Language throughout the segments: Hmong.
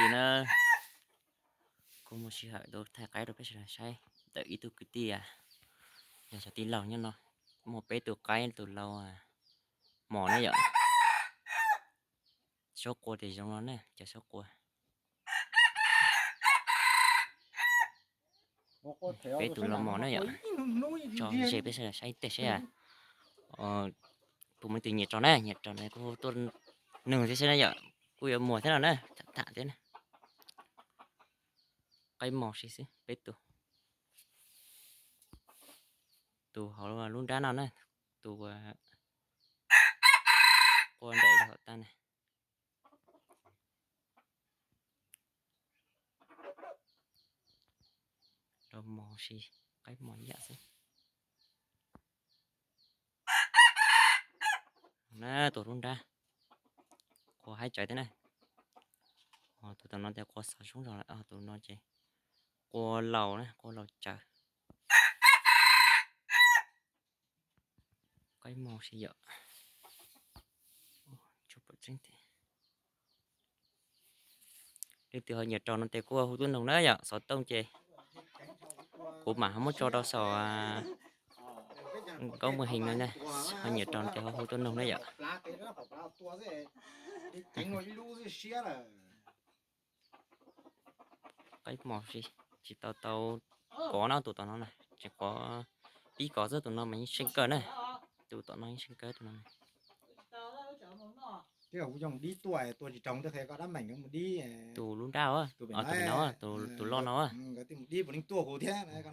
Tim na, kuv muaj sij hawm tuaj thaij qaib rau peb sawv daws saib ntawm ib tug kwv tij, yog cov tij laug nyob no, muaj peb tus qaib tus lau mos na yom. Suab qua tias zoo no na, cov suab qua. Peb tus lau mos na yom, tso ze peb sawv daws saib teg saib. Puas muaj tus nyiam rau na, nyiam rau na kuj tuaj nug thiab saib na yom, kuj yuav muag thiab no na, tham thiab na. Qaib mos si xwb peb tus. Tus hauv lub nrab no na, tus qua nraim rau hauv tag na. Rau mos si, qaib mos yam xwb. Na tus lub nrab qua haib tsawv thiab na. Tus tom no tias qua xov zoo zog lawm, tus no ces qua laus na, qua laus tsawv. Qaib mos si yom. Leej twg ho nyiam rau no ces kuj hu tuaj nug na yom, xov tooj ces kuv mam ho muab tso rau saum nkauj muaj heev no na, ho nyiam rau no ces ho hu tuaj nug na yom. Qaib mos si, tsis tau tau kov no tus tom no na, tsis kov, pib kov xwb, tus no mas yeej seej kawg na, tus tom no yeej seej kawg tus no. Tus lub nrab, tus no, tus loj no.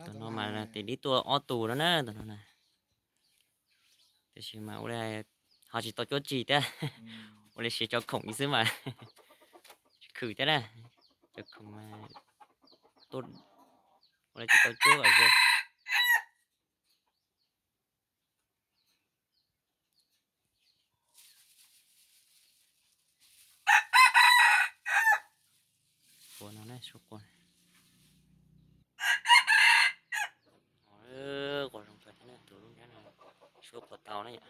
Tus no mas tias dib tuaj ob tug no na, tus no na. Tiam sis mas ua li ho tsis tau cuab tsi thiab, ua li siv cov khoom li xwb mas tsis khwm thiab na. Cov khoom mas ua li tsis tau cuab kom zoo. Qua no na, suab qua. Qua zoo kawg thiab na, tus lub nrab no suab qua tau na yom.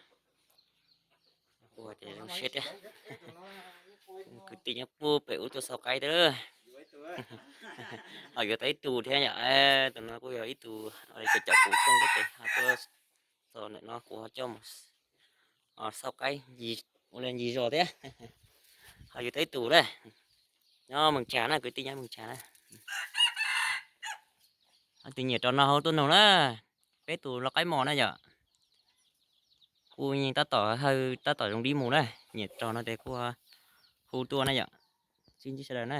Qua ces zoo siab thiab. Kwv tij nyob puag pem ub tuaj xauj qaib thiab. Ho yuav tau ib tug thiab yom, tus no kuj yog ib tug cov cov kuv xyoo thiab ces ho tuaj txog ntawm no kuv ho coj mus xauj qaib ua li ncig zos thiab. Ho yuav tau ib tug na, nyob Mees Tsas na, kwv tij nyob Mees Tsas na. Leej twg nyiam rau no ho tuaj nug na, peb tus lau qaib mos na yom. Kuj yeej tab tom hawj tab tom zoo dib mus na, nyiam rau no ces kuj hu tuaj na yom. Sib ntsib sawv daws na.